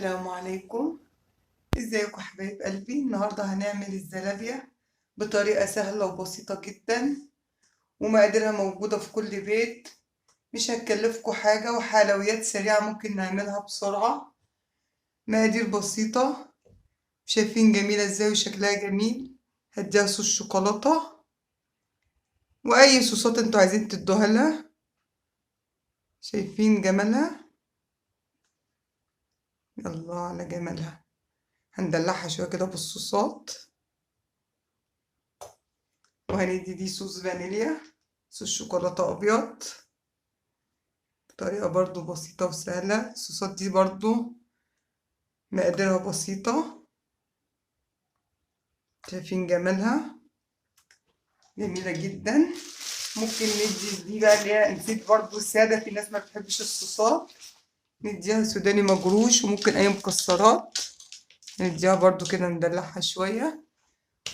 السلام عليكم. ازيكم حبايب قلبي؟ النهارده هنعمل الزلابية بطريقة سهلة وبسيطة جدا، ومقاديرها موجودة في كل بيت، مش هتكلفكم حاجة، وحلويات سريعة ممكن نعملها بسرعة. مقادير بسيطة، شايفين جميلة ازاي وشكلها جميل. هديها صوص شوكولاتة واي صوصات انتوا عايزين تدوها لها. شايفين جمالها؟ الله على جمالها. هندلعها شوية كده بالصوصات، وهندي دي صوص فانيليا، صوص شوكولاتة ابيض، بطريقة برضو بسيطة وسهلة. الصوصات دي برضو مقاديرها بسيطة. شايفين جمالها؟ جميلة جدا. ممكن ندي دي بقى اللي هي نسيت برضو السادة، في ناس ما بتحبش الصوصات، نديها سوداني مجروش، وممكن اي مكسرات نديها برضو كده ندلعها شوية.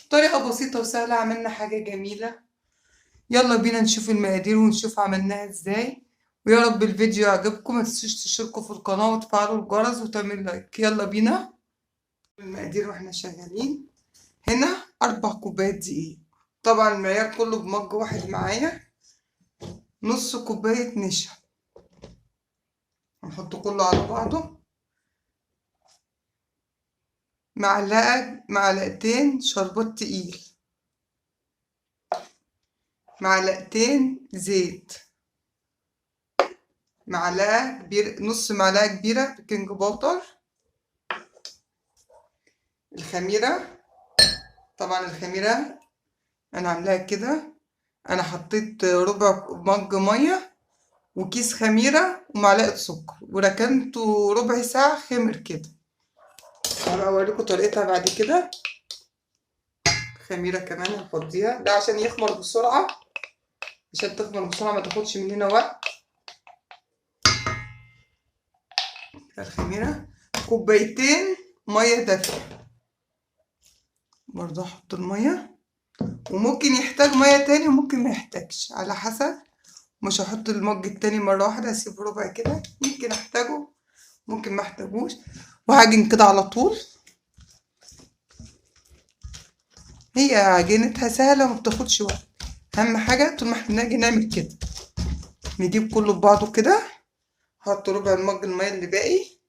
طريقة بسيطة وسهلة، عملنا حاجة جميلة. يلا بينا نشوف المقادير ونشوف عملناها ازاي، ويا رب الفيديو يعجبكم. ما تنسوش تشتركوا في القناة وتفعلوا الجرس وتعملوا لايك. يلا بينا المقادير واحنا شغالين. هنا 4 كوبايات دقيق، طبعا المعيار كله بمج واحد معايا. نص كوباية نشا، هنحط كله على بعضه. معلقة معلقتين شربات تقيل، معلقتين زيت، معلقة كبيرة، نص معلقة كبيرة baking powder، الخميرة. طبعا الخميرة انا عاملاها كده، انا حطيت ربع مج مية وكيس خميرة ومعلقة سكر، وركنته ربع ساعة خمر كده. هبقى اوريكم طريقتها بعد كده. خميرة كمان هنفضيها، ده عشان يخمر بسرعة، عشان تخمر بسرعة ما تاخدش مننا وقت. الخميرة كوبايتين مية دافية، برضه احط المية، وممكن يحتاج مية تاني وممكن ما يحتاجش على حسب. مش هحط المج التاني مرة واحدة، هسيبه ربع كده، ممكن احتاجه ممكن ما احتاجوش. وهعجن كده على طول. هي عجينتها سهلة وما بتاخدش وقت. اهم حاجة طول ما احنا بنعجن نعمل كده، نجيب كله ببعضه كده. هحط ربع المج المية اللي باقي،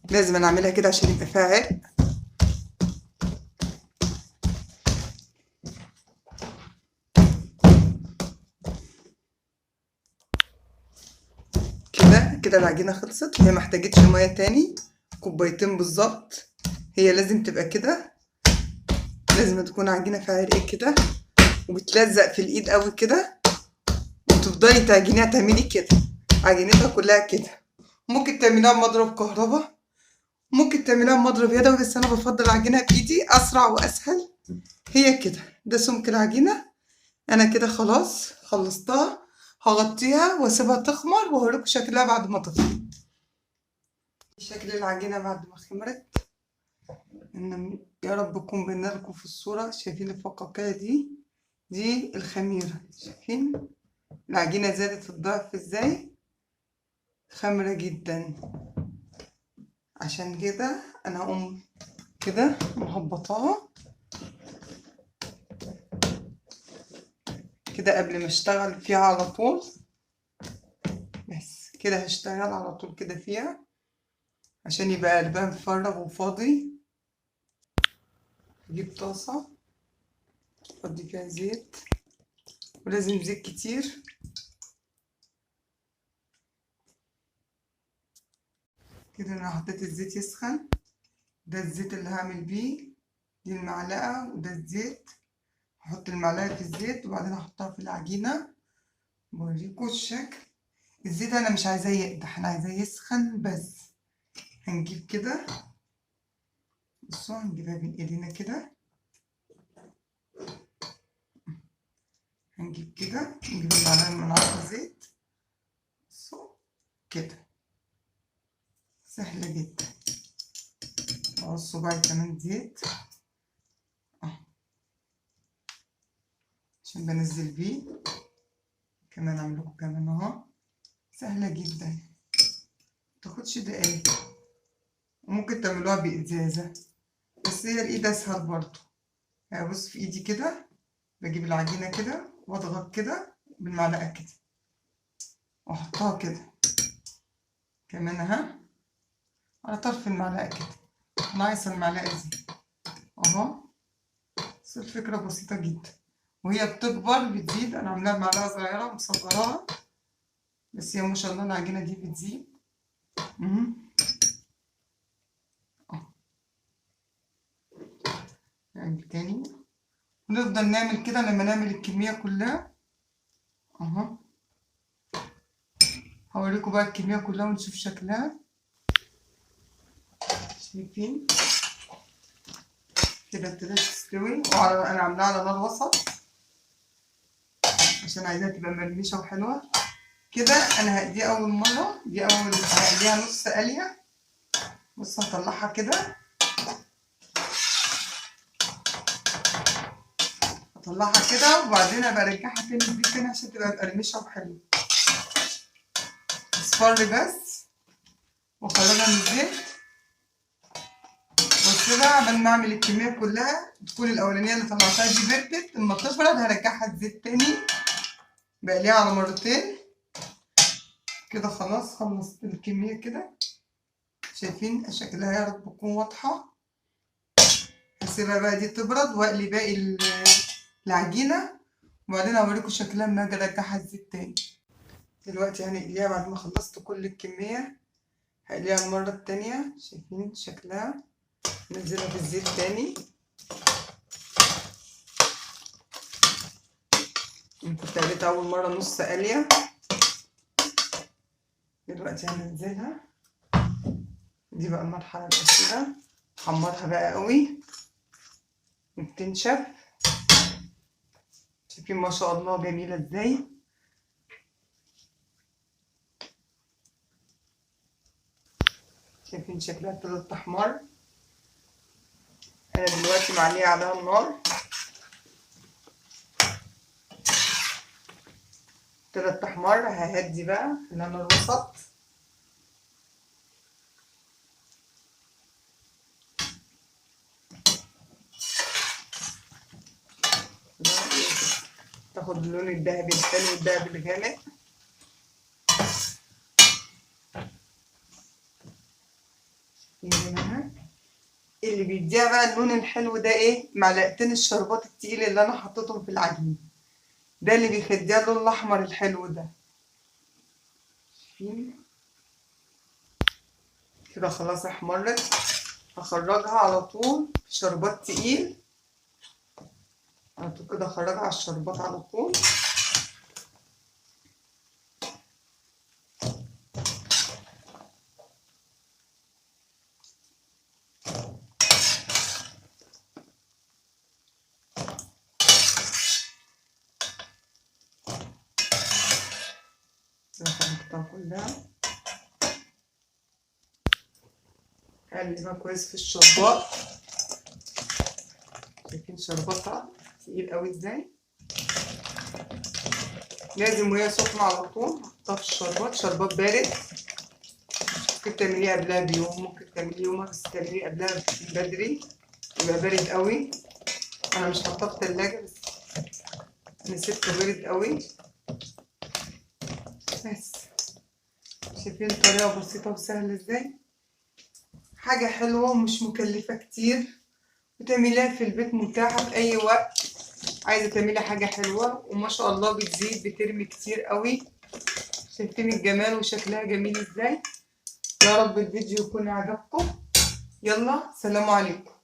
لازم انا اعملها كده عشان يبقى فيها عرق. كده كده العجينة خلصت، هي ما احتاجتش مية تاني، كوبايتين بالظبط. هي لازم تبقى كده، لازم تكون عجينه فيها عرق كده، وبتلزق في الايد قوي كده، وتفضلي تعجنيها تعملي كده، عجينتها كلها كده. ممكن تعمليها بمضرب كهرباء، ممكن تعمليها بمضرب يدوي، بس انا بفضل اعجنها بايدي، اسرع واسهل. هي كده، ده سمك العجينة. انا كده خلاص خلصتها، هغطيها واسيبها تخمر وهوريكم شكلها بعد ما تخمر. شكل العجينة بعد ما خمرت، ان يا رب تكون باينة لكم في الصورة. شايفين الفقاقيع دي؟ دي الخميره. شايفين العجينة زادت الضعف ازاي؟ خمرة جدا. عشان كده انا هقوم كده مهبطاها كده قبل ما اشتغل فيها على طول. بس كده هشتغل على طول كده فيها عشان يبقى قلبها مفرغ وفاضي. اجيب طاسة افضي فيها زيت، ولازم زيت كتير. كده انا حطيت الزيت يسخن. ده الزيت اللي هعمل بيه، دي المعلقة وده الزيت. هحط المعلقة في الزيت وبعدين هحطها في العجينة. بوريكم الشكل. الزيت انا مش عايزاه يقدح، انا عايزاه يسخن بس. هنجيب كده، بصوا هنجيبها بين ايدينا كده، هنجيب كده، نجيب المعلقة الملعقه زيت، بصوا كده، سهلة جدا. اهو صباعي كمان زيت اهو عشان بنزل بيه كمان. اعمل لكم كمان اهو، سهلة جدا متاخدش دقايق، وممكن تعملوها بإزازة بس هي الايد اسهل برضو. يعني بص في ايدي كده بجيب العجينة كده واضغط كده بالمعلقة كده واحطها كده كمان اهي على طرف المعلقة كده. انا عايزة المعلقة دي اهو. بس الفكرة بسيطة جدا، وهي بتكبر بتزيد. انا عاملاها بمعلقة صغيرة ومصغراها، بس هي ما شاء الله العجينة دي بتزيد. نعمل تاني ونفضل نعمل كده لما نعمل الكمية كلها اهو. هوريكم بقى الكمية كلها ونشوف شكلها. شايفين كده ابتدت تستوي، وانا عاملاها على نار وسط عشان عايزاها تبقى مرمشه وحلوه كده. انا هقليها اول مرة، دي اول هقليها نص قليه. بص هطلعها كده، هطلعها كده وبعدين ابقى ارجعها تاني الزيت تاني عشان تبقى مقرمشه وحلوه. اصفر بس واخرجها من الزيت واسيبها عبال ما اعمل الكمية كلها. تكون الاولانية اللي طلعتها دي بردت، لما تبرد هرجعها الزيت تاني، بقليها على مرتين كده. خلاص خلصت الكمية كده، شايفين شكلها؟ يا رب تكون واضحة. هسيبها بقى دي تبرد واقلي باقي العجينة، وبعدين هوريكم شكلها لما اجي ارجعها الزيت تاني. دلوقتي هنقليها بعد ما خلصت كل الكمية، هقليها المرة التانية. شايفين شكلها؟ ننزلها في الزيت تاني. كنت قليتها اول مرة نص قليه، دلوقتي هننزلها. دي بقى المرحلة الاخيرة، حمرها بقى قوي وبتنشف. شايفين ما شاء الله جميلة ازاي؟ شايفين شكلها ابتدت تحمر. انا دلوقتي معليه عليها النار، ابتدت تحمر. ههدي بقى خليها نار وسط. تاخد اللون الذهبي الحلو، الذهبي الغامق. اللي بيديها بقى اللون الحلو ده ايه؟ معلقتين الشربات التقيل اللي انا حطيتهم في العجين، ده اللي بيخديها اللون الاحمر الحلو ده. شايفين كده؟ خلاص احمرت، هخرجها على طول في شربات تقيل على طول كده. اخرجها على الشربات على طول. خرجتها كلها، اقلبها كويس في الشربات. شايفين شرباتها تقيل قوي ازاي؟ لازم وهي سخنة على طول احطها في الشربات. شربات بارد، ممكن تعمليه قبلها بيوم، ممكن تعمليه يومها، بس تعمليه قبلها بدري يبقى بارد قوي. انا مش حاطاه في التلاجة بس انا سبته بارد قوي. بس شايفين طريقه بسيطة وسهلة ازاي؟ حاجة حلوة ومش مكلفة كتير، وتعمليها في البيت، متاحة في اي وقت. عايزه تعملي حاجة حلوة، وما شاء الله بتزيد، بترمي كتير قوي. شايفين الجمال وشكلها جميل ازاي؟ يا رب الفيديو يكون عجبكم. يلا سلام عليكم.